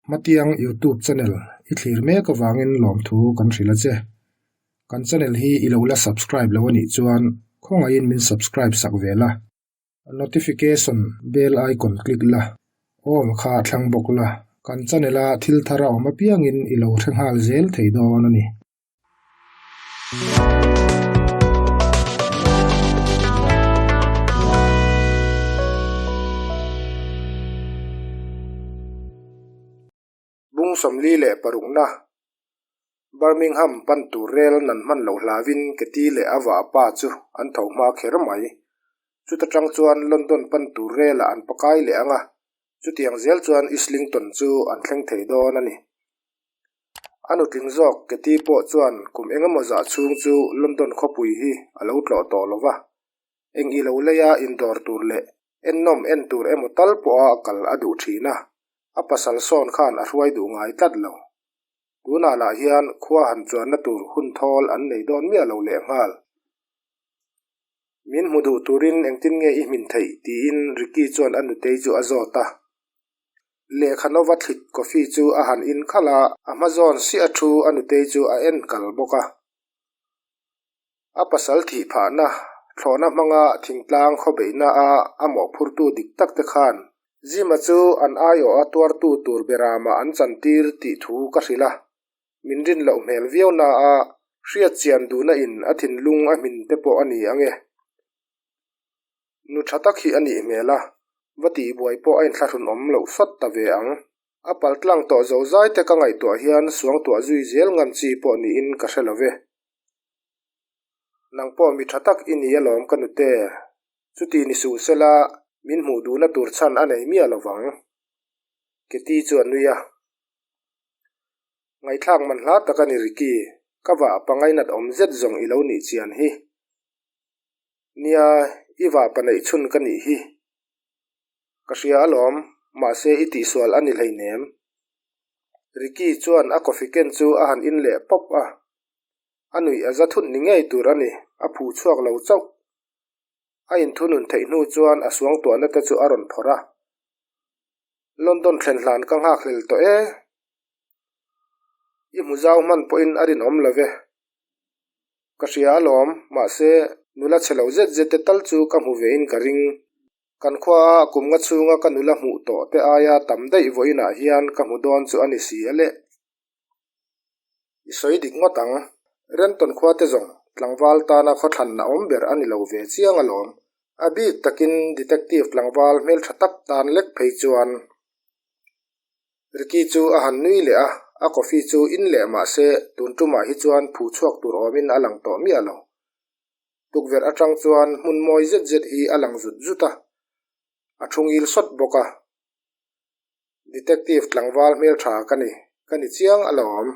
Hmatiang Youtube channel i thlir mek avangin lawmthu kan hrilh a che. Kan channel hi i lo la subscribe lo a nih chuan khawngaihin min subscribe sak ve la. Notification bell icon click la, all kha thlang bawk la, kan channel a thil thar a awm apiangin i lo hre nghal zel thei dawn a ni. Bung 46na Birmingham pan tur rel nan hman loh hlauhin Katie leh a vahpa chu an tho hma kher mai. Chuta tang chuan London pan tur relah an pakai leh ang a, chutiang zel chuan Islington chu an thleng thei dawn a ni. A nutling zawk Katie pawh chuan kum engemaw zah chhung chu London khawpui hi a lo tlawh tawh lo va, eng i lo leia indawr tur leh ennawm en tur emaw tal pawha kal a duh thin a, a pasal sawn khan a hruai duh ngai tlat lo. Tunah lah hian khua han chuanna tur hun thawl an nei dawn miah lo lehnghal. Min hmu duh turin engtin nge i hmin theih? tiin Ricky chuan a nutei chu a zawt a. Lehkha nova thlit coffee chu a han in khalh a, a hma zawn siah thu a nutei chu a en kal bawk a. A pasal thih phahna, thlawhna hmanga thingtlang khawbeihna a a mawhphurtu dik tak te khan Zima chu an aiawh a tuartu tur beramah an chantir tih thu ka hrilh a, min rin loh hmel viau na a hriat chian duhna in a thinlung a hmin te pawh a ni ang e. Nu tha tak hi a nih hmel a, va tihbuai pawh a inthlahrun awm loh sawt ta ve ang. A pal tlang tawh zo zai te ka ngaihtuah hian suangtuah zui zel ngam chi pawh niin ka hre lo ve. Nang pawh mi tha tak i ni alawm ka nute, chuti ni suh sela min hmuh duhna tur chhan a nei miah lo vang. Keti chu a nui a. Ngaihthlak man hla tak a ni Ricky, ka vah pangainat awm zet zawng i lo nih chian hi. Nia, i vahpa neih chhun ka nih hi. Ka hria alawm, mahse i tihsual a ni hleinem. Ricky chuan a coffee ken chu a han in leh pawp a. A nuih a za thut ni ngei tur a ni, a phu chhuak lo chauh. A inthunun theih hnu chuan a suangtuahna te chu a rawn phawrh a. London thlen hlan ka nghakhlel tawh e. I hmu zau hman pawhin a rinawm lo ve. Ka hria alawm, mahse nula chhe lo zet zet te tal chu ka hmu vein ka ring. Kan khua a kum nga chhunga ka nula hmuh tawh te aia tam daih vawiinah hian ka hmu dawn chu a ni si a le. I sawi dik ngawt ang. Renton khua te zawng tlangval tana khawthlanna awm ber a ni lo ve chiang alawm. A bik takin detective tlangval hmeltha tak tan lek phei chuan. Ricky chu a han nui leh a, a coffee chu in leh mah se tun tumah hi chuan phu chhuak tur awmin a lang tawh miah lo. Tukverh atang chuan hmun mawi zet zet hi a lang zut zut a, a thu ngil sawt bawk a. Detective tlangval hmeltha ka ni, ka ni chiang alawm.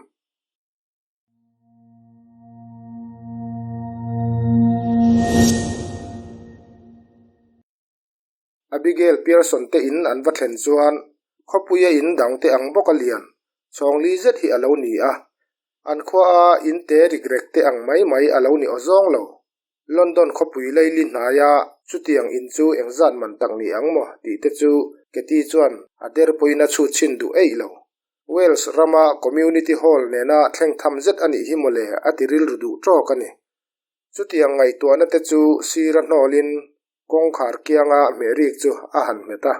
Abigail Pearson te in an va thlen chuan khawpuia in dang te ang bawk a lian, chhawngli zet hi a lo ni a. An khua a in te rik rek te ang mai mai a lo ni awzawng lo. London khawpui leili hnaia chutiang in chu engzat man tak ni ang maw tih te chu Katie chuan a der pawhin a chhut chhin duh eih lo. Wales rama Community Hall nena thleng tham zet a nih hi mawle a ti rilru duh tawk a ni. Chutiang ngaihtuahna te chu sira hnawlin kawngkhar kianga hmehrik chu a han hmet a.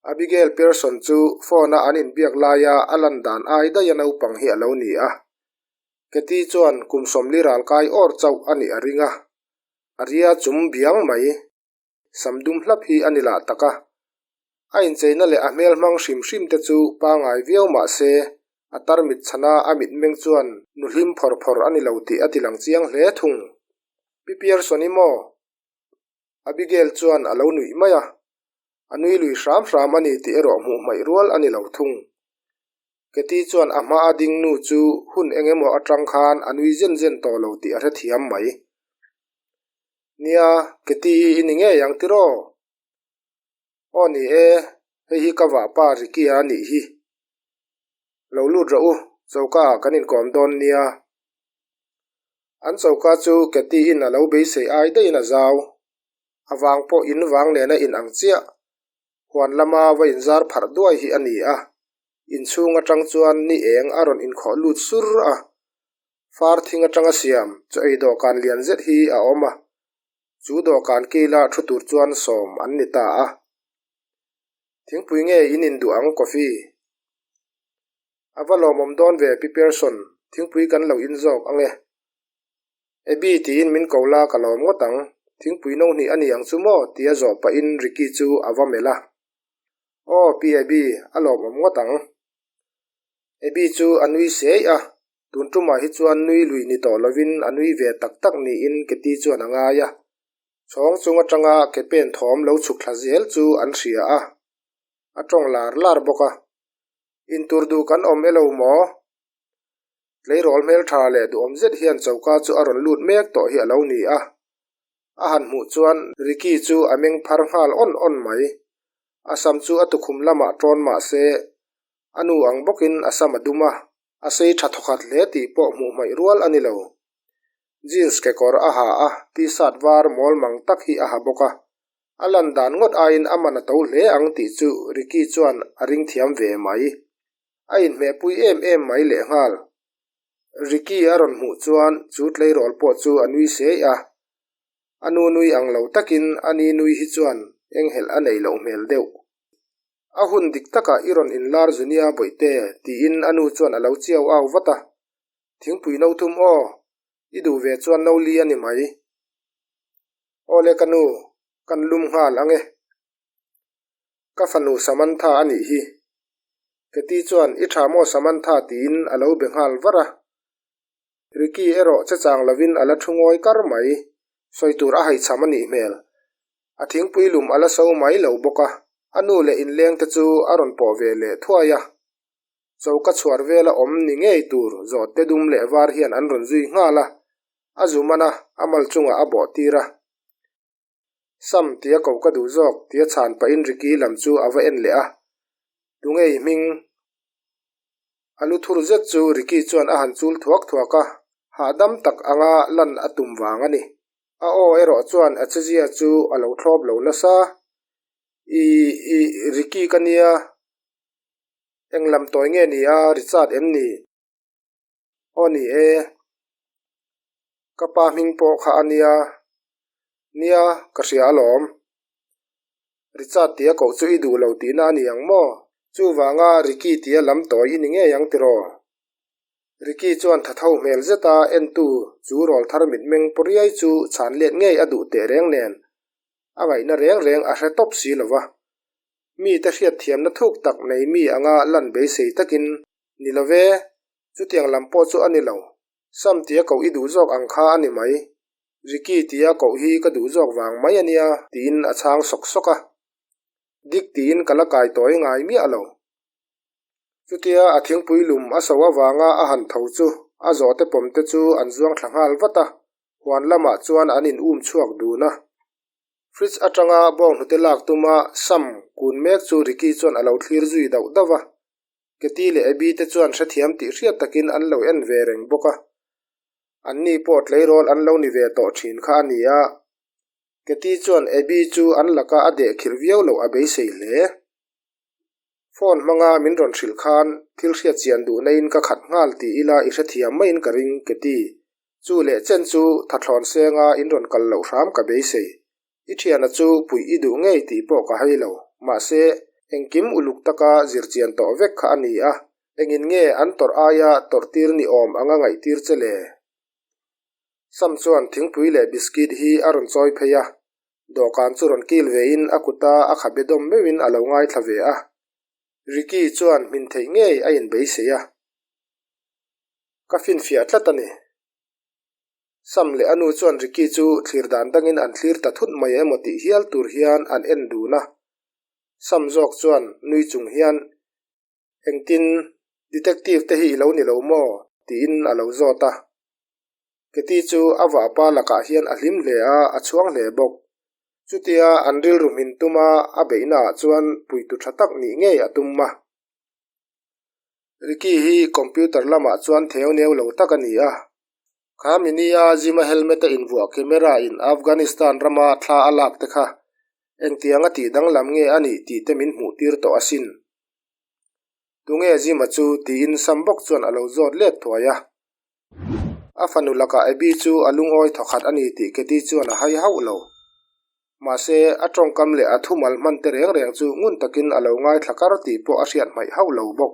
Abigail Pearson chu phone-a an inbiak laia a lan dan ai daih a naupang hi a lo ni a. Katie chuan kum sawmli ralkai awr chauh a nih a ring a, a ria chum biang mai. Sam dum hlap hi a ni lah tak a. A incheina leh a hmel hmang hrim hrim te chu pangai viau mah se, a tarmit chhana a mitmeng chuan nu hlim phawr phawr a ni lo tih a ti lang chiang hle thung. Pi Pearson-i maw? Abigail chuan a lo nuih mai a, a nui lui hram hram a ni tih erawh hmuh hmaih rual a ni lo thung. Katie chuan a hma a ding nu chu hun eng emaw atang khan a nui zen zen tawh lo tih a hrethiam mai. Nia, Katie i ni ngei ang tiraw? Aw ni e, hei hi ka vahpa Ricky-a a nih hi. Lo lut rawh u, choka ah kan inkawm dawn nia. An choka chu Katie-in a lo beisei ai daihin a zau. A vang pawh in vang nena in ang chiah. Huan lama va inzar pharh duai hi a ni a. Inchhung atang chuan ni eng a rawn inkhawh lut sur a, far thing atanga siam chaw ei dawhkan lian zet hi a awm a, chu dawhkan kila thu tur chuan sawm an ni ta a. Thingpui nge in induh ang coffee? A va lawmawm dawn ve Pi Pearson, thingpui kan lo in zawk ang e. Abby tiin min ko la ka lawm ngawt ang, thingpui no hnih a ni ang chu maw tia zawh pahin Ricky chu a va melh a. Aw Pi Abby, a lawmawm ngawt ang. Abby chu a nui siai a, tun tumah hi chuan nui lui ni tawh lovin a nui ve tak tak niin Katie chuan a ngai a. Chhawng chung atanga ke pen thawm lo chhuk thla zel chu an hria a, a tawng lar lar bawk a. Intur duh kan awm elo maw? Tleirawl hmeltha leh duhawm zet hian choka chu a rawn lut mek tawh hi a lo ni a. A han hmuh chuan Ricky chu a meng phar nghal awn awn mai. A sam chu a tukhum lamah tawn mah se, a nu ang bawkin a sam a dum a, a sei tha thawkhat hle tih pawh hmuh hmaih rual a ni lo. Jeans kekawr a ha a, t-shirt var mawl mang tak hi a ha bawk a. A lan dan ngawt aiin a man a to hle ang tih chu Ricky chuan a ring thiam ve mai. A inhmehpui em em mai lehnghal. Ricky a rawn hmuh chuan chu tleirawl pawh chu a nui sei a. A nu nui ang lo takin a ni nui hi chuan enghelh a nei loh hmel deuh. A hun dik takah i rawn inlar zu nia Bawihte tiin a nu chuan a lo chiau au vat a. Thingpui no thum aw, i duh ve chuan no li a ni mai. Awle ka nu, kan lum nghal ang e. Ka fanu Samantha a nih hi. Katie chuan i tha maw Samantha tiin a lo be nghal var a. Ricky erawh che chang lovin a la thu ngawi kar mai. Sawi tur a haihchham a nih hmel. A thingpui lum a la so mai lo bawk a. A nu leh inleng te chu a rawn pawh ve leh thuai a. Choka chhuar vela awm ni ngei tur zawhte dum leh var hian an rawn zui nghal a. A zu man a, a mal chungah a bawh tir a. Sam tia ko ka duh zawk tia chhan pahin Ricky lam chu a va en leh a, Tunge i hming? A lu thur zet chu Ricky chuan a han chul thuak thuak a, hahdam tak anga lan a tum vang a ni. A aw erawh chuan a chezia chu a lo thlawp lo nasa. I, i, Ricky ka nia, eng lam tawi nge ni a, Richard em ni? Aw ni e, ka pa hming pawh kha a nia, nia ka hria alawm. Richard tia koh chu i duh lo tihna a ni ang maw? Chuvanga Ricky tia lam tawi i ni ngei ang tiraw? Ricky chuan tha tho hmel zeta entu chu rawl thar mitmeng pawriai chu chhan let ngei a duh teh reng nen a ngaihna reng reng a hre tawp si lo va. Mite hriatthiamna thuk tak nei mi anga lan beisei takin Ni lo ve, chutiang lam pawh chu a ni lo. Sam tia koh i duh zawk ang kha a ni mai. Ricky tia koh hi ka duh zawk vang mai a nia, tiin a chhang sawk sawk a. Dik tiin ka la kai tawi ngai miah lo. Chutia a thingpui lum a so avanga a han tho chu a zawhte pawm te chu an zuang thla nghal vat a, huan lamah chuan an in um chhuak dun a. Fridge atanga bawnghnute lak tuma Sam kun mek chu Ricky chuan a lo thlir zui dauh dauh a. Katie leh Abby te chuan hrethiam tih hriat takin an lo en ve reng bawk a. Anni pawh tleirawl an lo ni ve tawh thin kha a ni a. Katie chuan Abby chu an laka a deh khirh viau loh a beisei hle. Phone hmanga min rawn hrilh khan thil hriat chian duh naiin ka khat nghal tih ila i hrethiam maiin ka ring, Katie. Chu leh chen chu thathlawn senga in rawn kal loh hram ka beisei. I thiana chu puih i duh ngei tih pawh ka hai lo. Mahse, engkim uluk taka zir chian tawh vek kha a ni a, engin nge an tawrh aia tawrh tir ni awm anga ngaihtir che le? Sam chuan thingpui leh biscuit hi a rawn chawi phei a, dawhkan chu rawn kil vein a kuta a khabe dawm meuhin a lo ngaithla ve a. Ricky chuan hmin theih ngei a inbeisei a. Ka finfiah tlat a ni. Sam leh a nu chuan Ricky chu thlir dan dangin an thlir ta thut mai emaw tih hial tur hian an en dun a. Sam zawk chuan nui chung hian, Engtin, detective te hi i lo ni lo maw? tiin a lo zawt a. Katie chu a vahpa lakah hian a hlim hle a, a chhuang hle bawk. Chutia an rilru hmin tuma a beihnaah chuan puitu tha tak nih ngei a tum a. Ricky hi computer lamah chuan theu neu lo tak a ni a. Kha minia Jim-a helmet a invuah camera in Afghanistan rama thla a lak te kha engtianga tih danglam nge a nih tih te min hmuh tir tawh asin. Tunge Jim-a chu? tiin Sam bawk chuan a lo zawt let thuai a. A fanu lakah Abby chu a lungawi thawkhat a ni tih Katie chuan a hai hauh lo. Mahse, a tawngkam leh a thumal hman te reng reng chu ngun takin a lo ngaithla kar tih pawh a hriat hmaih hauh lo bawk.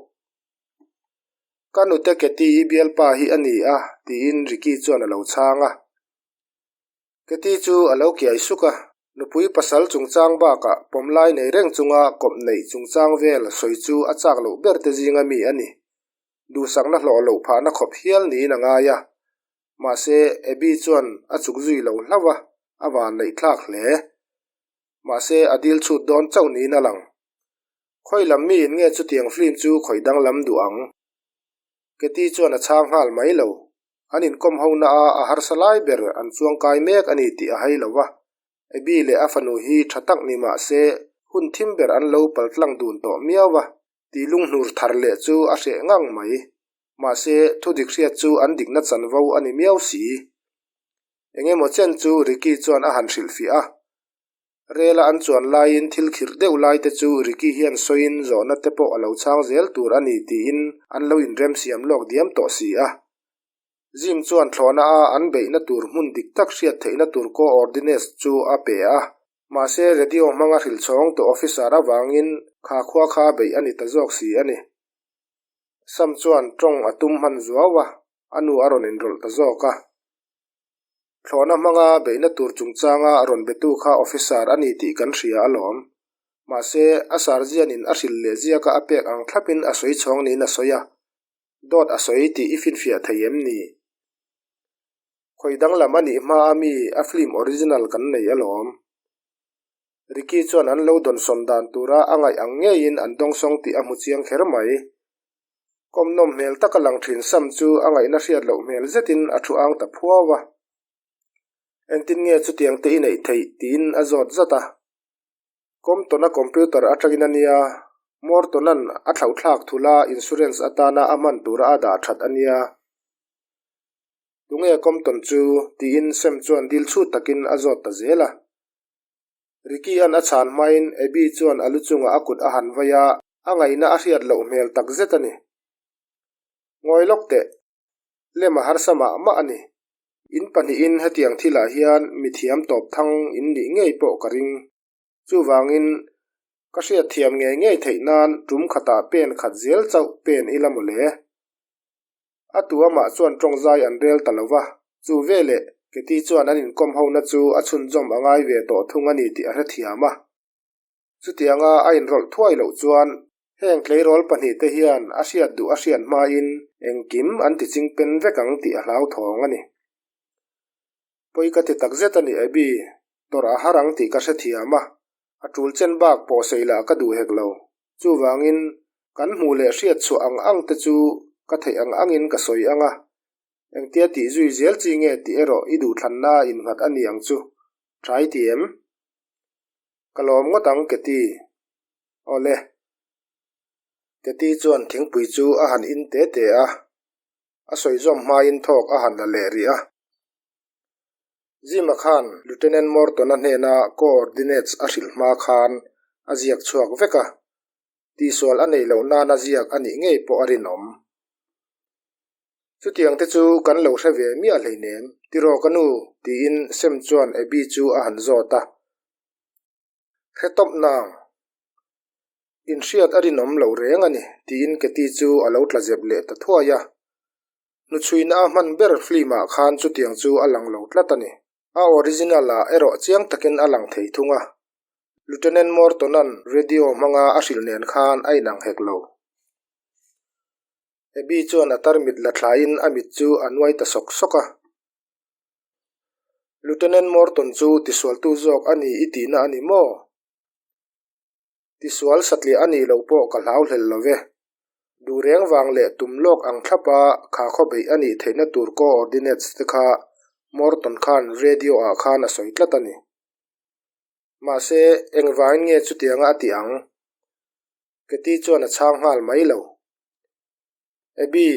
Ka nute Katie-i bialpa hi a ni a, tiin Ricky chuan a lo chhang a. Katie chu a lo kiai suk a, nupui pasal chungchang bakah pawmlai nei reng chunga kawp neih chungchang vel sawi chu a chak loh ber te zinga mi a ni. Duhsakna hlawh loh phahna khawp hial niin a ngai a. Mahse, Abby chuan a chuk zui lo hlauh a, a vanneih thlak hle. Mahse, a dil chhut dawn chauh niin a lang. Khawi lam miin nge chutiang film chu khawih danglam duh ang? Katie chuan a chhang nghal mai lo. An inkawm ho na a, a harsa lai ber an chuangkai mek a ni tih a hai lo va. Abby leh a fanu hi tha tak ni mah se, hun thim ber an lo paltlang dun tawh miau va. Tih lunghnur thar leh chu a hreh ngang mai. Mahse, thudik hriat chu an dikna chanvo a ni miau si. Eng emaw chen chu Ricky chuan a han hrilhfiah a. Rela an chuan laiin thil khirh deuh lai te chu Ricky hian sawiin zawhna te pawh a lo chhang zel tur a ni tiin an lo inremsiam lawk diam tawh si a. Jim chuan thlawhna a an beihna tur hmun dik tak hriat theihna tur co-ordinates chu a pe a. Mahse radio hmanga hrilhchhawng tu officer avangin kha khua kha beih a ni ta zawk si a ni. Sam chuan tawng a tum hman zuau a, a nu a rawn inrawlh ta zawk a. Thlawhna hmanga beihna tur chungchanga rawn betu kha officer a ni tih kan hria alawm. Mahse, a sarjianin a hrilh leh ziaka a pek ang thlapin a sawi chhawng niin a sawi a. Dawt a sawi tih i finfiah thei em ni? Khawi danglam a nih hma a mi a film original kan nei alawm. Ricky chuan an lo dawnsawn dan tura a ngaih ang ngeiin an dawngsawng tih a hmu chiang kher mai. Kawmnawm hmel taka lang thin Sam chu a ngaihna hriat loh hmel zetin a thu ang ta phuau a. Engtin nge chutiang te i neih theih tiin a zawt zat a. Compton-a computer atangin a nia, Morton-a'n a thlauhthlak thula insurance atana a hman tura a dah that a nia. Tunge Compton chu? tiin Sam chuan dil chhut takin a zawt ta zel a. Ricky-a'n a chhan hmain Abby chuan a lu chungah a kut a han vai a, a ngaihna a hriat loh hmel tak zet a ni. Ngawi lawk teh, lem a harsa mah mah a ni. In pahnihin hetiang thilah hian mi thiam tawp thang in nih ngei pawh ka ring. Chuvangin, ka hriat thiam ngei ngei theih nan tum khatah pen khat zel chauh pen ila mawle. A tu amah chuan tawngzai an rel ta lo va, chu veleh Katie chuan an inkawm hona chu a chhunzawm a ngai ve tawh thung a ni tih a hrethiam a. Chutianga a inrawlh thuai loh chuan heng tleirawl pahnihte hian a hriat duh a hriat hmain engkim an ti chingpen vek ang tih a hlauthawng a ni. Pawi ka ti takzet a ni Abby, tawrh a har ang tih ka hrethiam a, A tul chen bak pawh sei lah ka duh hek lo. Chuvangin, kan hmuh leh hriat chhuah ang ang te chu ka theih ang angin ka sawi ang a. Engtia tih zui zel chi nge tih erawh i duhthlanna a innghat a ni ang chu. Tha i ti em? Ka lawm ngawt ang, Keti. Awle. Keti chuan thingpui chu a han in te te a. A sawi zawm hmain thawk a han la leh rih a. Jim-a khan Lieutenant Morton-a hnena co-ordinates a hrilh hma khan a ziak chhuak vek a, tihsual a neih loh nana ziak a nih ngei pawh a rinawm. Chutiang te chu kan lo hre ve miah hleinem, tiraw ka nu? tiin Sam chuan Abby chu a han zawt a. Hre tawp nang. Inhriat a rinawm loh reng a ni, tiin Katie chu a lo tla zep leh ta thuai a. Hnuchhuina a hman ber film ah khan chutiang chu a lang lo tlat a ni. A original ah erawh chiang takin a lang thei thung a. Lieutenant Morton-a'n radio hmanga a hrilh nen khan a inang hek lo. Abby chuan a tarmit la thlain a mit chu a nuai ta sawk sawk a. Lieutenant Morton chu tisualtu zawk a ni i tihna a ni maw? Tisual satliah a nih loh pawh ka hlau hlel lo ve. Duh reng vang leh tum lawk ang thlapa kha khawbeih a nih theihna tur co-ordinates te kha Morton khan radio ah khan a sawi tlat a ni. Mahse, engvangin nge chutianga a tih ang? Katie chuan a chhang nghal mai lo. Abby,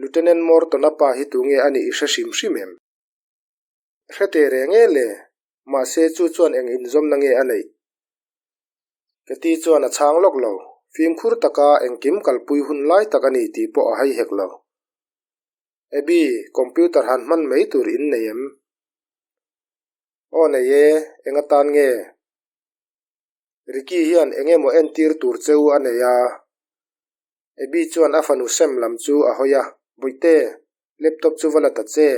Lieutenant Morton-a pa hi tunge a nih i hre hrim hrim em? Hre teh reng e le, mahse chu chuan eng inzawmna nge a neih? Katie chuan a chhang lawk lo. Fimkhur taka engkim kalpui hun lai tak a ni tih pawh a hai hek lo. Abby, computer han hman mai tur in nei em? Aw nei e, eng atan nge? Ricky hian eng emaw entir tur cheu a nei a. Abby chuan a fanu Sam lam chu a hawi a, Bawihte, laptop chu va la ta che.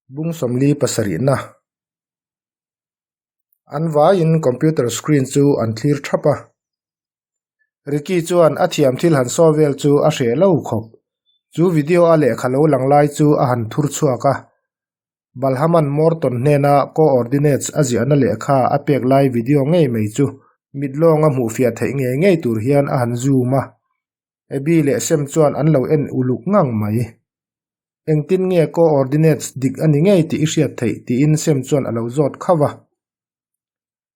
Bung sawmli pasarihna An vaiin computer screen chu an thlir thap a. Ricky chuan a thiam thil han saw vel chu a hreh lo khawp. Chu video a lehkha lo lang lai chu a han thur chhuak a. Balhaman Morton hnena coordinates a ziahna lehkha a pek lai video ngei mai chu mit lawnga hmuhfiah theih ngei ngei tur hian a han zoom a. Abby leh Sam chuan an lo en uluk ngang mai. Engtin nge coordinates dik a ni ngei tih i hriat theih tiin Sam chuan a lo zawt khauh a.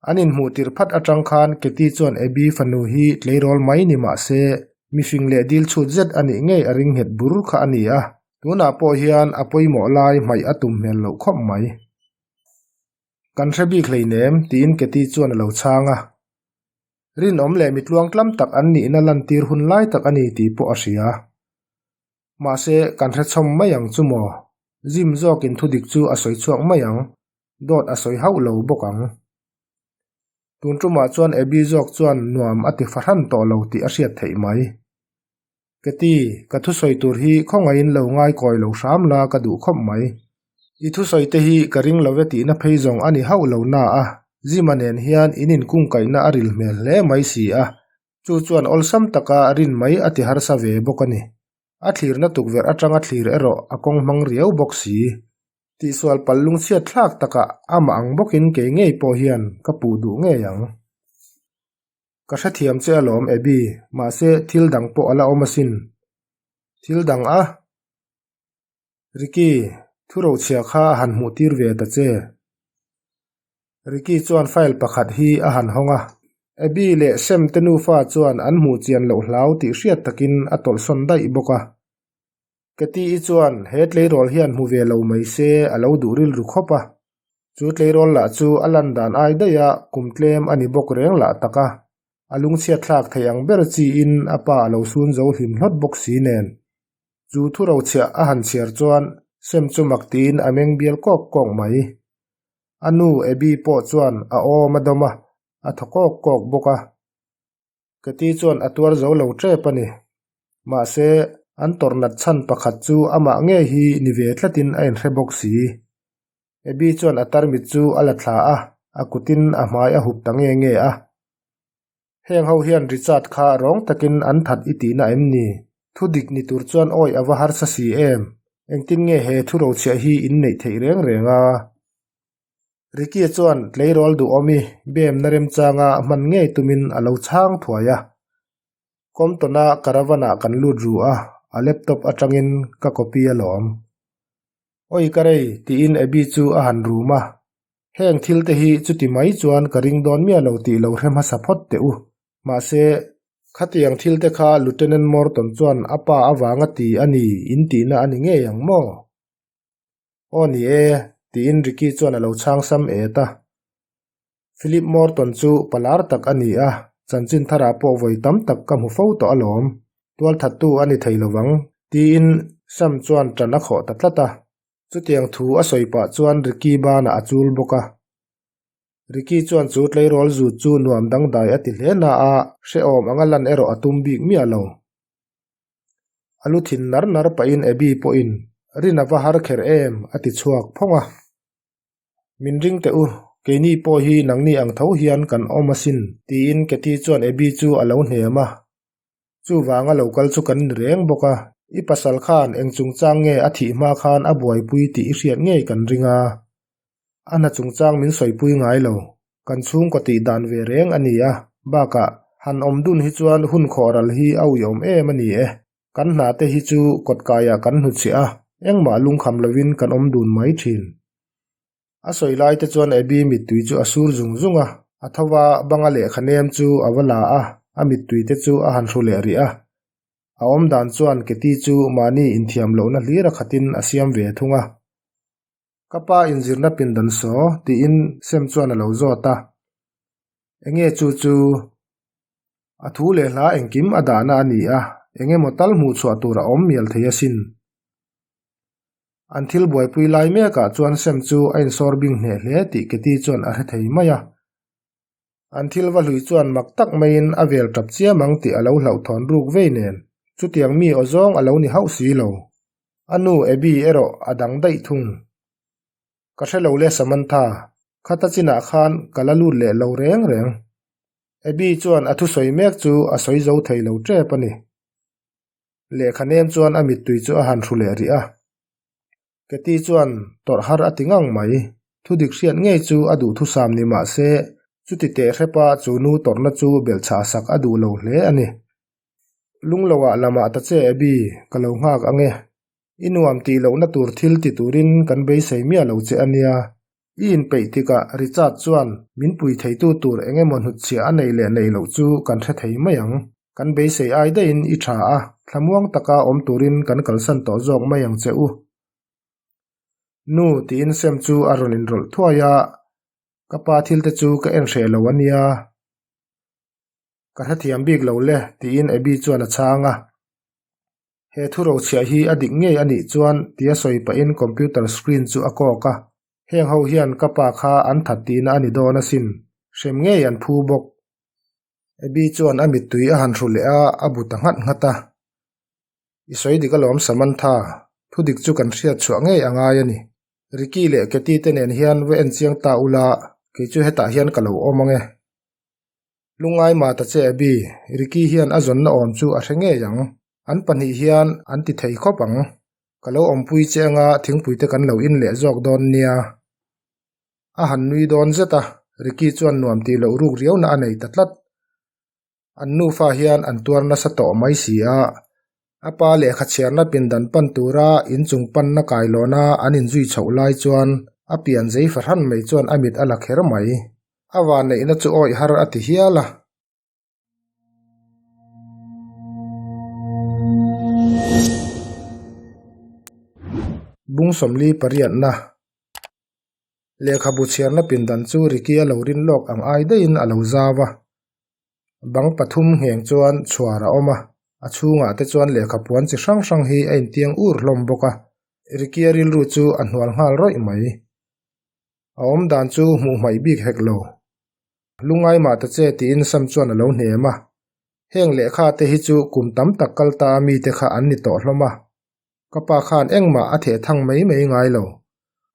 An inhmuh tirh phat atang khan Katie chuan Abby fanu hi tleirawl mai ni mah se mifing leh dil chhut zet a nih ngei a ring nghet bur kha a ni a, tunah pawh hian a pawimawh lai hmaih a tum hmel loh khawp mai. Kan hre bik hleinem tiin Katie chuan a lo chhang a. Rinawm leh mitluang tlam tak an nihna lantir hun lai tak a ni tih pawh a hria. Mahse, kan hre chhawm mai ang chu maw? Jim zawkin thudik chu a sawi chhuak mai ang, dawt a sawi hauh lo bawk ang. Tun tumah chuan Abby zawk chuan nuam a ti fahran tawh lo tih a hriat theih mai. Katy, ka thusawi tur hi khawngaihin lo ngaikawi lo hram la ka duh khawp mai. I thusawi te hi ka ring lo e tihna phei zawng a ni hauh lo na a, Jim-a nen hian in inkungkaihna a ril hmel hle mai si a, Chu chuan awlsam taka rin mai a ti harsa ve bawk a ni. A thlirna tukverh atanga thlir erawh a kawng hmang riau bawk si. Tihsual pal lungchhiat thlak takah amah ang bawkin kei ngei pawh hian ka puh duh ngei ang. Ka hrethiam che alawm Abby, mahse thil dang pawh a la awm asin. Thil dang a? Ricky, thu rochhia kha a han hmuh tir ve ta che. Ricky chuan file pakhat hi a han hawng a. Abby leh Sam te nufa chuan an hmuh chian loh hlau tih hriat takin a tawlhsawn daih bawk a. Katy-i chuan he tleirawl hian hmu ve lo mai se a lo duh rilru khawp a. Chu tleirawl lah chu a lan dan ai daih a, kum tlem a ni bawk reng lah tak a. A lungchhiat thlak thei ang ber chiin a pa a lo sun zo hlim hlawt bawk si nen. Chu thu rochhiah a han chhiar chuan Sam chu mak tiin a meng bial kawk kawk mai. A nu Abby pawh chuan a awm a dawm a, a thaw kawk kawk bawk a. Katy chuan a tuar zo lo tep a ni. Mahse, an tawrh nat chhan pakhat chu amah ngei hi ni ve tlatin a inhre bawk si. Abby chuan a tarmit chu a la thla a, a kutin a hmai a hup ta nge nge a. Heng ho hian Richard kha rawng takin an that i tihna em ni? Thu dik ni tur chuan awi a va harsa si em? Engtin nge he thu rochhiah hi in neih theih reng reng a? Ricky chuan tleirawl duhawmi bemna remchanga hman ngei tumin a lo chhang thuai a. Compton-a caravan-ah kan lut ru a, a laptop atangin ka copy alawm. Awi ka rei, tiin Abby chu a han rum a. Heng thil te hi chuti mai chuan ka ring dawn miah lo tih lo hre hmasa phawt teh u. Mahse, khatiang thil te kha Lieutenant Morton chuan a pa avanga ti a ni in tihna a ni ngei ang maw? Aw ni e, tiin Ricky chuan a lo chhang sam et a. Philip Morton chu palar tak a ni a, chanchin tharah pawh vawi tam tak ka hmu fo tawh alawm. Tualthattu a ni thei lovang, tiin Sam chuan ṭan a khawh ta tlat a. Chutiang thu a sawi pah chuan Ricky banah a chul bawk a. Ricky chuan chu tleirawl zut chu nuam dangdai a ti hle na a, hrehawm anga lan erawh a tum bik miah lo. A lu thin nar nar pahin Abby pawhin, Rin a va har kher em? a ti chhuak phawng a. Min ring teh u, keini pawh hi nangni ang tho hian kan awm asin, tiin Katy chuan Abby chu a lo hnem a. Chuvanga lo kal chu kan ni reng bawk a, i pasal khan eng chungchang nge a thih hma khan a buaipui tih i hriat ngei kan ring a. A hna chungchang min sawipui ngai lo, kan chhungkaw tih dan ve reng a ni a, bakah han awm dun hi chuan hun khawhral hi a uiawm em a ni e. Kan hna te hi chu kawtkaiah kan hnuchhiah a, engmah lungkham lovin kan awm dun mai thin. A sawi lai te chuan Abby mittui chu a sur zung zung a, a tho va, banga lehkha nem chu a va la a, a mittui te chu a han hru leh rih a. A awm dan chuan Katy chu mahni inthiam lohna hlir a khatin a siam ve thung a. Ka pa inzirna pindan saw, tiin Sam chuan a lo zawt a. Enge chu chu? A thu leh hla engkim a dahna a ni a, eng emaw tal hmuh chhuah tur a awm mial thei asin. An thil buaipui lai mekah chuan Sam chu a insawr bing hneh hle tih Katie chuan a hre thei mai a. An thil va hlui chuan mak tak maiin a vel tap chiam ang tih a lo hlauhthawn ruk vei nen, chutiang mi aw zawng a lo ni hauh si lo. A nu Abby erawh a dang daih thung. Ka hre lo le Samantha, khata chinah khan ka la lut leh lo reng reng. Abby chuan a thusawi mek chu a sawi zo thei lo tep a ni. Lehkha nem chuan a mittui chu a han hru leh rih a. Katie chuan tawrh har a ti ngang mai. Thudik hriat ngei chu a duhthusam ni mah se, chuti teh hrepa chu nu tawrhna chu belhchhah sak a duh lo hle a ni. Lungloah lamah ta che Abby, ka lo nghak ang e. I nuam tih lohna tur thil ti turin kan beisei miah lo che a nia. I inpeih tikah Richard chuan min pui theitu tur eng emaw hnutchhiah a neih leh neih loh chu kan hre thei mai ang. Kan beisei ai daihin i tha a, thlamuang taka awm turin kan kalsan tawh zawk mai ang che u. Nu tiin Sam chu a rawn inrawlh thuai a, Ka pa thil te chu ka en hreh lo a nia. Ka hrethiam bik lo le tiin Abby chuan a chhang a. He thu rochhiah hi a dik ngei a nih chuan tia sawi pahin computer screen chu a kawk a, heng ho hian ka pa kha an that tihna a ni dawn asin, hrem ngei an phu bawk. Abby chuan a mittui a han hru leh a, a bu ta nghat nghat a. I sawi dik alawm Samantha, thu dik chu kan hriat chhuah ngei a ngai a ni. Ricky leh Katie te nen hian va en chiang ta ula, kei chu hetah hian ka lo awm ang e. Lungngai mah ta che Abby, Ricky hian a zawnna awm chu a hre ngei ang. An pahnih hian an ti thei khawp ang. Ka lo awmpui che anga thingpui te kan lo in leh zawk dawn nia. A han nui dawn zet a, Ricky chuan nuam tih loh ruk riauna a nei ta tlat. An nufa hian an tuar nasa tawh mai si a, a pa lehkha chhiarna pindan pan tura inchung panna kailawna an inzui chhoh lai chuan a pian zei fahran mai chuan a mit a la kher mai. A vanneihna chu awih har a ti hial a. Bung sawmli pariatna Lehkhabu chhiarna pindan chu Ricky a lo rin lawk ang ai daihin a lo zau a. Bang pathum ngheng chuan chhuar a awm a, a chhungah te chuan lehkha puan chi hrang hrang hi a intiang ur hlawm bawk a. Ricky a rilru chu a hnual nghal rawih mai. A awm dan chu hmuh hmaih bik hek lo. Lungngai mah ta che tiin Sam chuan a lo hnem a. Heng lehkha te hi chu kum tam tak kal ta a mite kha an ni tawh hlawm a. Ka pa khan engmah a theh thang mai mai ngai lo.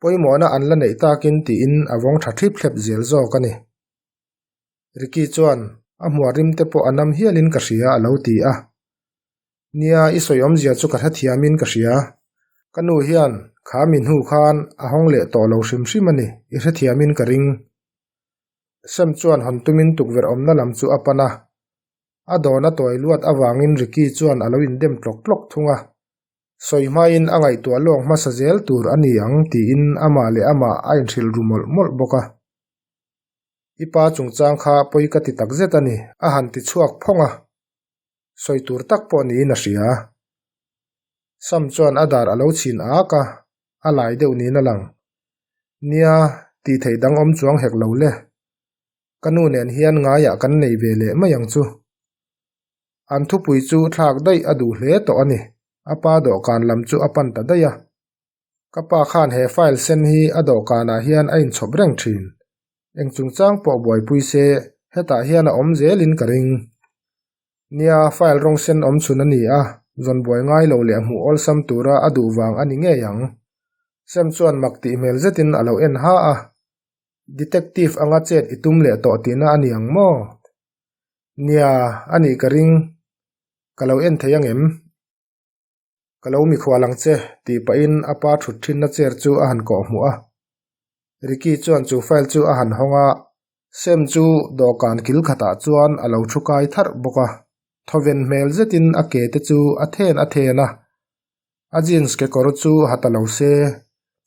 Pawimawhna an la neih takin tiin a vawng tha thlip thlep zel zawk a ni. Ricky chuan, A hmuah rim te pawh a nam hialin ka hria a lo ti a. Nia, i sawi awmzia chu ka hrethiamin ka hria. Ka nu hian kha mi hnu khan a hawng leh tawh lo hrim hrim a ni, i hrethiamin ka ring. Sam chuan hawn tumin tukverh awmna lam chu a pan a. A dawn a tawi luat avangin Ricky chuan a lo indem tlawk tlawk thung a. Sawi hmain a ngaihtuah lawk hmasa zel tur a ni ang tiin amah leh amah a inhrilh ru mawlh mawlh bawk a. I pa chungchang kha pawi ka ti takzet a ni, a han ti chhuak phawng a. Sawi tur tak pawh niin a hria. Sam chuan a dar a lo chhin ak a, a lai deuh niin a lang. Nia, tih theih dang awm chuang hek lo le. Ka nu nen hian ngaiah kan nei ve leh mai ang chu. An thupui chu thlak daih a duh hle tawh a ni. A pa dawhkan lam chu a pan ta daih a. Ka pa khan he file sen hi a dawhkanah hian a inchhawp reng thin. Eng chungchang pawh buaipui se, hetah hian a awm zelin ka ring. Nia, file rawng sen awm chhun a ni a, zawn buai ngai lo leh hmuh awlsam tura a duh vang a ni ngei ang. Sam chuan mak tih hmel zetin a lo en ha a. Detective anga chet i tum leh tawh tihna a ni ang maw? Nia, a nih ka ring. Ka lo en thei angem? Ka lo mikhual ang che, tih pahin a pa thut thinna chair chu a han kawh hmuh a. Ricky chuan chu file chu a han hawng a, Sam chu dawhkan kil khatah chuan a lo thu kai tharh bawk a. Thawven hmel zetin a ke te chu a then a then a, a jeans kekawr chu ha ta lo se,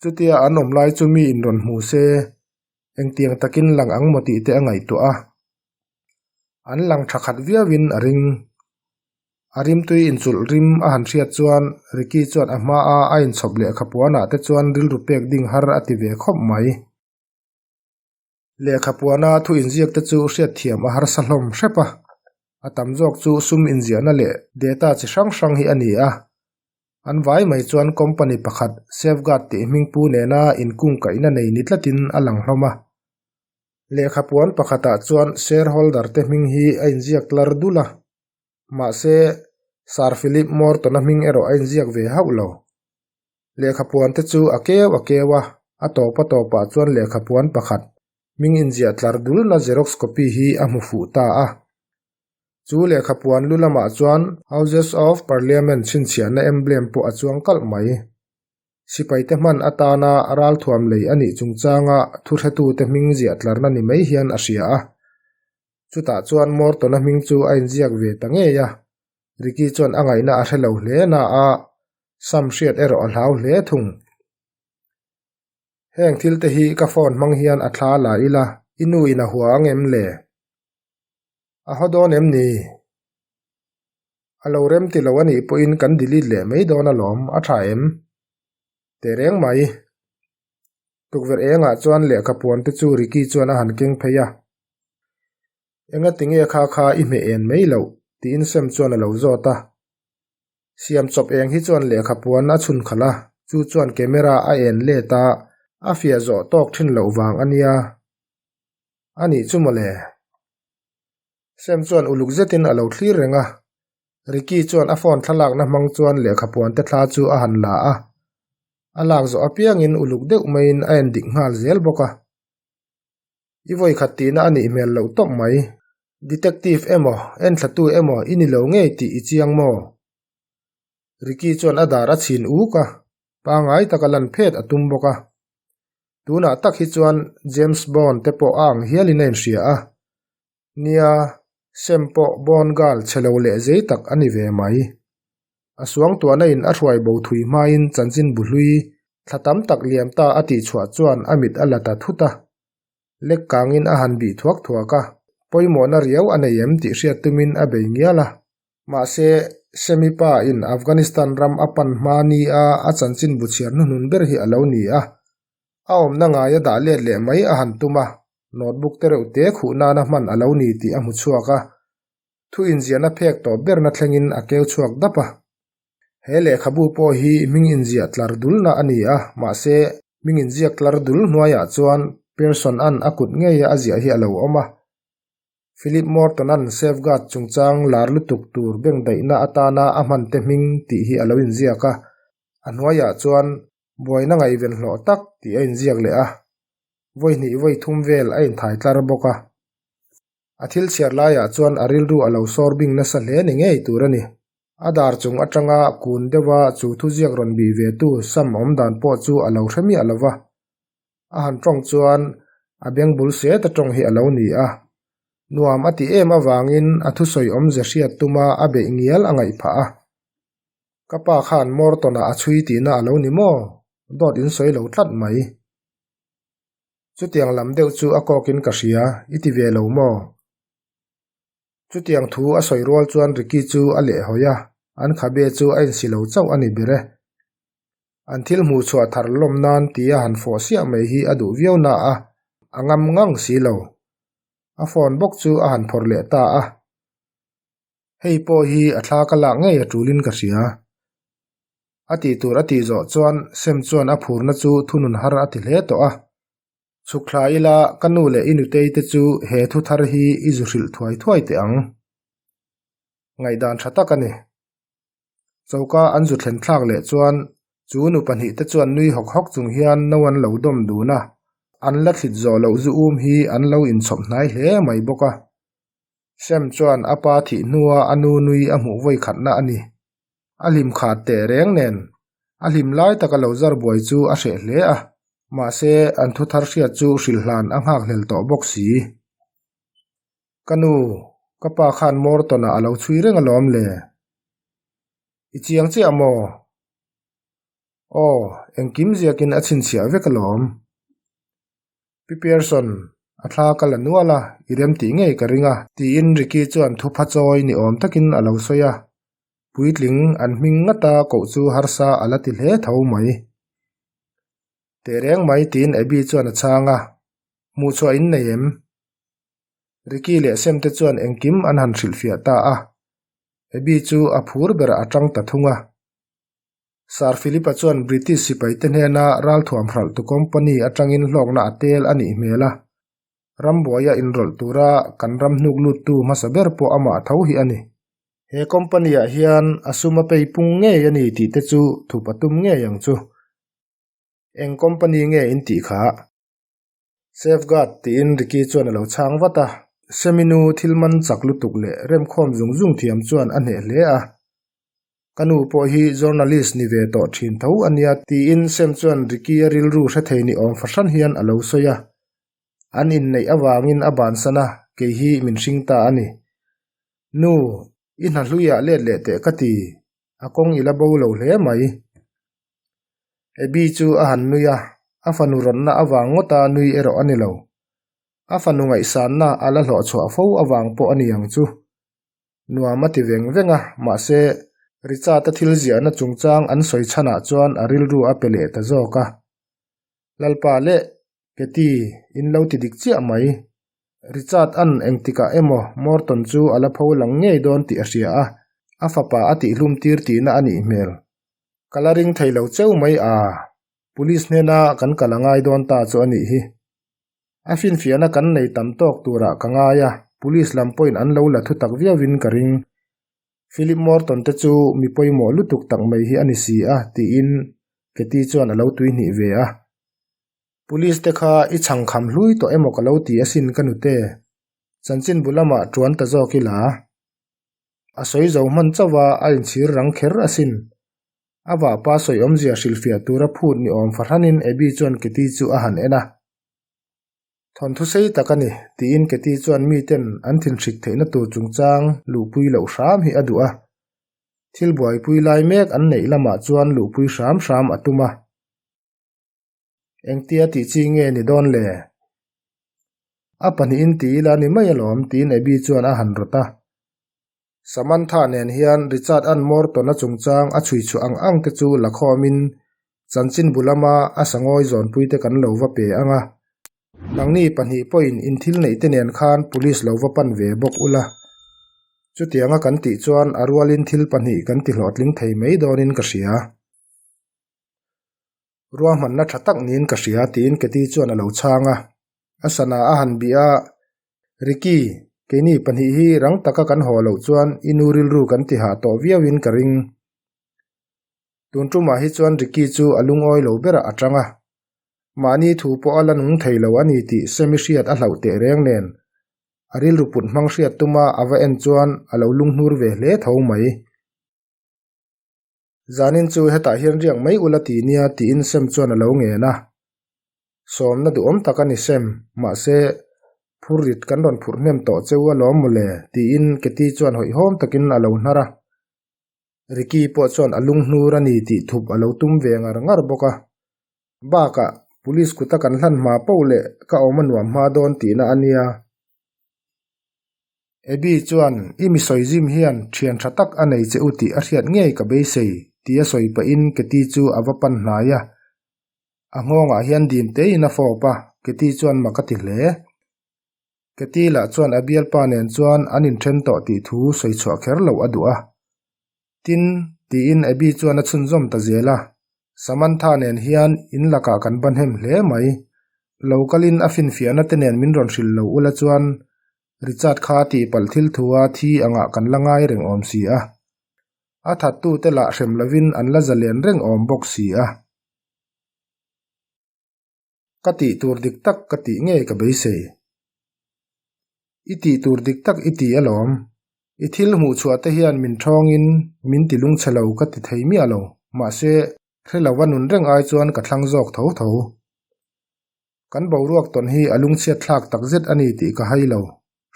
chutia an awm lai chu mi in rawn hmu se, engtiang takin lang ang maw tih te a ngaihtuah a. An lang tha khat viauin a ring. A rimtui inchulh rim a han hriat chuan Ricky chuan a hmaa a inchhawp lehkha puanah te chuan rilru pek ding har a ti ve khawp mai. Lehkha puana thu inziak te chu hriatthiam a harsa hlawm hrep a, a tam zawk chu sum inziahna leh data chi hrang hrang hi a ni a. An vai mai chuan company pakhat Safeguard tih hmingpu nena inkungkaihna nei ni tlatin a lang hlawm a. Lehkha puan pakhatah chuan shareholder te hming hi a inziak tlar dul a, mahse Sir Philip Morton-a hming erawh a inziak ve hauh lo. Lehkha puan te chu a keu a keu a, a tawp a tawpah chuan lehkha puan pakhat hming inziah tlar dulna xerox copy hi a hmu fuh ta a. Chu lehkha puan lu lamah chuan Houses of Parliament chhinchhiahna emblem pawh a chuang kalh mai. Sipaite hman atana ralthuam lei a nih chungchanga thuhretute hming ziah tlarna ni mai hian a hria a. Chutah chuan Morton-a hming chu a inziak ve ta ngei a. Ricky chuan a ngaihna a hre lo hle na a, Sam hriat erawh a hlau hle thung. Heng thil te hi ka phone hmang hian a thla la ila, i nu in a hua ang em le? A haw dawn em ni? A lo rem ti lo a nih pawhin kan delete leh mai dawn alawm, a tha em? Teh reng mai. Tukverh engah chuan lehkha puan te chu Ricky chuan a han keng phei a. Engati nge kha kha i hmeh en mai loh? tiin Sam chuan a lo zawt a. Siam chawp eng hi chuan lehkha puan a chhun khalh a, chu chuan camera a en let a, a fiah zawh tawk thin loh vang a nia. A nih chu mawle. Sam chuan uluk zetin a lo thlir reng a. Ricky chuan a phone thlalakna hmang chuan lehkha puan te thla chu a han la a. A lak zawh apiangin uluk deuh maiin a en dik nghal zel bawk a. I vawikhat tihna a nih hmel loh tawp mai. Detective emaw, enthlatu emaw i ni lo ngei tih i chiang maw? Ricky chuan a dar a chhin uk a, pangai taka lan phet a tum bawk a. Tunah tak hi chuan James Bond te pawh a ang hialin a inhria a. Nia, Sam pawh Bond girl chhe lo leh zei tak a ni ve mai. A suangtuahna in a hruai bo thui hmain chanchin bu hlui thla tam tak liam ta a tihchhuah chuan a mit a la ta thut a. Lek kangin a han bih thuak thuak a, pawimawhna riau a nei em tih hriat tumin a bei ngial a. Mahse, Semi pa in Afghanistan ram a pan hma ni a a chanchin bu chhiar hnuhnun ber hi a lo ni a. A awmna ngaia dah let leh mai a han tum a, notebook te reuh te khuh nana hman a lo ni tih a hmu chhuak a. Thu inziahna phek tawp berna thlengin a keu chhuak dap a. He lehkhabu pawh hi hming inziah tlar dulna a ni a, mahse, hming inziak tlar dul hnuaiah chuan Pearson-a'n a kut ngeia a ziah hi a lo awm a. Philip Morton-a'n safeguard chungchang lar lutuk tur bengdaihna atana a hmante hming tih hi a lo inziak a, a hnuaiah chuan buaina ngaihven hlawh tak tih a inziak leh a, vawi hnih vawi thum vel a inthai tlar bawk a. A thil chhiar laiah chuan a rilru a lo sawr bing nasa hle ni ngei tur a ni. A dar chung atanga kun deuha chu thuziak rawn bih ve tu Sam awm dan pawh chu a lo hre miah lo va. A han tawng chuan a beng bul set a tawng hi a lo ni a. Nuam a ti em avangin a thusawi awmze hriat tuma a beih ngial a ngaih phah a. Ka pa khan Morton-ah a chhui tihna a lo ni maw? Dawt in sawi lo tlat mai. Chutiang lam deuh chu a kawkin ka hria, i ti ve lo maw? Chutiang thu a sawi rual chuan Ricky chu a lehhawi a, an khabe chu a insi lo chauh a ni ber e. An thil hmuh chhuah thar lawm nan tia han fawh siah mai hi a duh viau na a, a ngam ngang si lo. A phone bawk chu a han phawrh leh ta a. Hei pawh hi a thla ka lak ngei a tulin ka hria. A tih tur a tih zawh chuan Sam chuan a phurna chu thunun har a ti hle tawh a. Chhuk thla ila ka nu leh i nutei te chu he thu thar hi i zu hrilh thuai thuai teh ang. Ngaihdan tha tak a ni. Choka an zu thlen thlak leh chuan chu nu pahnih te chuan nui hawk hawk chung hian no an lo dawm dun a, an la thlit zawh loh zu um hi an lo inchhawp hnai hle mai bawk a. Sam chuan a pa thih hnua a nu nui a hmuh vawi khatna a ni. A hlim khat teh reng nen a hlim lai taka lo zar buai chu a hreh hle a, mahse an thu thar hriat chu hrilh hlan a nghakhlel tawh bawk si. Ka nu, ka pa khan Morton-ah a lo chhui reng alawm le. I chiang chiah maw? Aw, engkim ziakin a chhinchhiah vek alawm. Pi Pearson, a thla ka la nual a, i rem tih ngei ka ring a, tiin Ricky chuan thupha chawi ni awm takin a lo sawi a. Puitling an hming ngata koh chu harsa a la ti hle tho mai. Tehreng mai tiin Abby chuan a chhang a, Hmuhchhuah in nei em? Ricky leh Sam te chuan engkim an han hrilhfiah ta a, Abby chu a phur berah a tang ta thung a. Sir Philip-a chuan British sipaite hnena ralthuam hralhtu company atangin hlawkna a tel a nih hmel a, rambuaia inrawlh tura kan ram hnuk luttu hmasa ber pawh amah tho hi a ni. He company-ah hian a sum a pei pung ngei a ni tih te chu thup a tum ngei ang chu. Eng company nge in tih kha? Safeguard tiin Ricky chuan a lo chhang vat a. Seminu thil man chak lutuk leh remkhawm zung zung thiam chuan a hneh hle a. Ka nu pawh hi journalist ni ve tawh thin tho a nia tiin Sam chuan Ricky-a rilru hre thei ni awm fahran hian a lo sawi a. An inneih avangin a bansan a, kei hi min hring ta a ni. Nu, i hna hluiah let leh teh ka ti, a kawng i la bo lo hle mai. Abby chu a han nui a, a fanu rawnna avang ngawta nui erawh a ni lo. A fanu ngaihsanna a la hlawhchhuah fo avang pawh a ni ang chu. Nuam a ti veng veng a, mahse, Richard-a thil ziahna chungchang an sawi chhanah chuan a rilru a pe leh ta zawk a. Lalpa leh Katie, in lo ti dik chiah mai. Richard-a'n engtikah emaw Morton chu a la pho lang ngei dawn tih a hria a, a fapa a tihhlum tir tihna a nih hmel. Ka la ring thei lo cheu mai a, Police hnena kan kal a ngai dawn ta chu a nih hi. A finfiahna kan nei tam tawk turah ka ngai a, Police lam pawhin an lo la thu tak viauin ka ring. Philip Morton te chu mi pawimawh lutuk tak mai hi a ni si a, tiin Katie chuan a lo tuihnih ve a. Police te kha i chhangkham hlui tawh emaw ka lo ti asin ka nute. Chanchin bu lamah tuan ta zawk ila. A sawi zo hman chauh a, a inchhir rang kher asin. A vahpa sawi awmzia hrilhfiah tura phut ni awm fahranin Abby chuan Katie chu a han en a. Thawnthu sei tak a ni, tiin Katie chuan miten an thinhrik theihna tur chungchang luhpui loh hram hi a duh a. Thil buaipui lai mek an neih lamah chuan luhpui hram hram a tum a. Engtia tih chi nge ni dawn le? A pahnihin ti ila ni mai alawm, tiin Abby chuan a han rawt a. Samantha nen hian Richard an Morton-a chungchang a chhui chhuah ang ang te chu la khawmin chanchinbu lama a sangawi zawnpuite kan lo va pe ang a. Nangni pahnih pawhin inthil neih te nen khan police lo va pan ve bawk ula. Chutianga kan tih chuan a rualin thil pahnih kan ti hlawhtling thei mai dawnin ka hria. Ruahmanna tha tak niin ka hria tiin Katie chuan a lo chhang a. A sana a han bih a, Ricky, keini pahnih hi rang taka kan haw loh chuan i nu rilru kan ti hah tawh viauin ka ring. Tun tumah hi chuan Ricky chu a lungawi lo berah a tang a. Mahni thu pawh a la nung thei lo a ni tih Sammy hriat a hlauh teh reng nen. A rilru put hmang hriat tuma a va en chuan a lo lunghnur ve hle tho mai. Zanin chu hetah hian riak mai ula ti nia tiin Sam chuan a lo ngen a. Sawmna duhawm tak a ni Sam, mahse phurrit kan rawn phurh hnem tawh cheu alawm mawle tiin Katie chuan hawihhawm takin a lo hnar a. Ricky pawh chuan a lunghnur a ni tih thup a lo tum ve ngar ngar bawk a. Bakah police kuta kan hlan hma poh leh ka awm a nuam hma dawn tihna a nia. Abby chuan, I mi sawi zim hian thian tha tak a nei che u tih a hriat ngei ka beisei, tia sawi pahin Katie chu a va pan hnai a. A nghawngah hian dim tein a fawp a, Katie chuan mak a ti hle. Katie lah chuan a bialpa nen chuan an inthen tawh tih thu sawi chhuah kher loh a duh a. Tin, tiin Abby chuan a chhunzawm ta zel a, Samantha nen hian in lakah kan ban hem hle mai. Lo kalin a finfiahna te nen min rawn hrilh lo ula chuan Richard kha tihpalh thil thua thi angah kan la ngai reng awm si a. A thattute lah hrem lovin an la zalen reng awm bawk si a. Ka tih tur dik tak ka tih ngei ka beisei. I tih tur dik tak i ti alawm. I thil hmuh chhuah te hian min thawngin min ti lungchhe lo ka ti thei miah lo. Mahse, hre lova nun reng ai chuan ka thlang zawk tho tho. Kan boruak tawn hi a lungchhiat thlak tak zet a ni tih ka hai lo.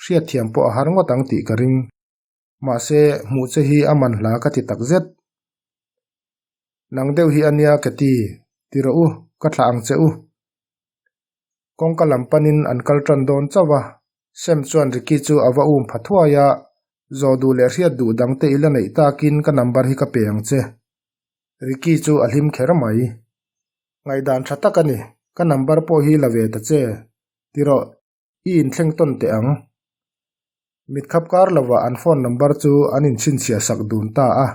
Hriatthiam pawh a har ngawt ang tih ka ring. Mahse, hmuh che hi a man hla ka ti tak zet. Nang deuh hi a nia ka ti, ti rawh u, ka thlah ang che u. Kawngka lam panin an kal tan dawn chauh a, Sam chuan Ricky chu a va um pha thuai a. Zawh duh leh hriat duh dangte i la neih takin ka number hi ka pe ang che. Ricky chu a hlim kher mai. Ngaihdan tha tak a ni, ka number pawh hi la ve ta che. Ti rawh, i inthleng tawn teh ang. Mitkhap kar lovah an phone number chu an inchhinchhiah sak dun ta a.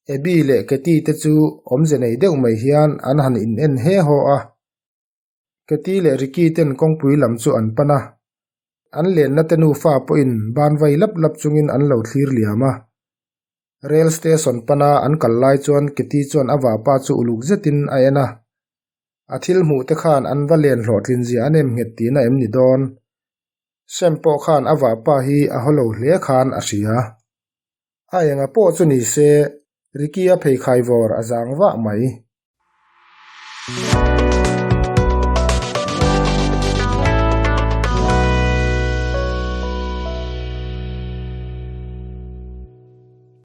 Abby leh Katie te chu awmze nei deuh mai hian an han in en he haw a. Katie leh Ricky ten kawngpui lam chu an pan a. An lenna te nufa pawhin ban vai lap lap chungin an lo thlir liam a. Rail station pana an kal lai chuan Katie chuan a vapa chu uluk zetin a en a. A thil hmuh te khan an va len hlawhtlin zia a nem nghet tihna em ni dawn? Sam pawh khan a vapa hi a haw lo hle khan a hria. A enga pawh chu ni se, Ricky-a pheikhai vawr a zang vah mai.